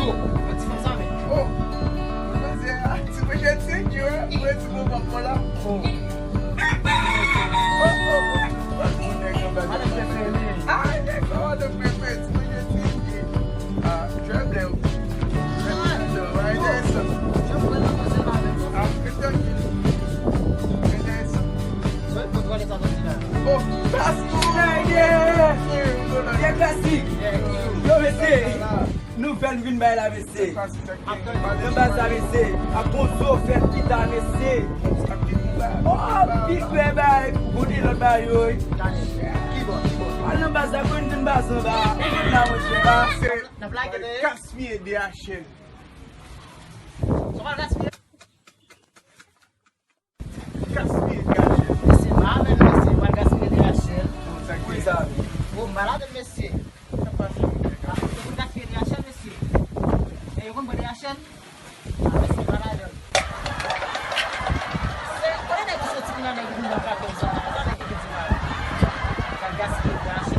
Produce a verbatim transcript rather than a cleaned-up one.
Yon ti fanm sa, men. Oh! Mwen se a, ti mwen jèn se ki wè, mwen ti mwen pap mwen la. Oh! Oh, oh, oh. Bon nèg anba la. Ah, nèg, oh, nèg pepe, ti mwen jèn se ki. Ah, trè byen. Ah, trè byen, sa. Ah, trè trankil. Trè enteresan. Oh, Kaskou! Yeah, yeah! Yeah, klasik! Yo, mesye! Nouvèl nou vin bay la, mesye. Nan baz la, mesye. Ap gon zo fèt pita, mesye. Oh, pi bèl bay. Gon de lòt bay yo, wi. Al nan baz la, konn vin baz anba. Ou konn la, monchè. N ap lage de. Gaspiye D H L. Sa pral gaspiye. Gaspiye D H L. Mesye, m pa avè l, mesye, m pral gaspiye D H L. Bon, sa k gen? Wi, sa. Bon, m pa ladan l, mesye. Sa pase? Ah, se pou gaspiye D H L, mesye. E yo konn pran D H L? Ah, mesye, m pa ladan l. Se, kote nèg ki soti ki nan nèg ki vin nan katòz sa? Kote nèg ki vin di mal? Sa gaspiye D H L.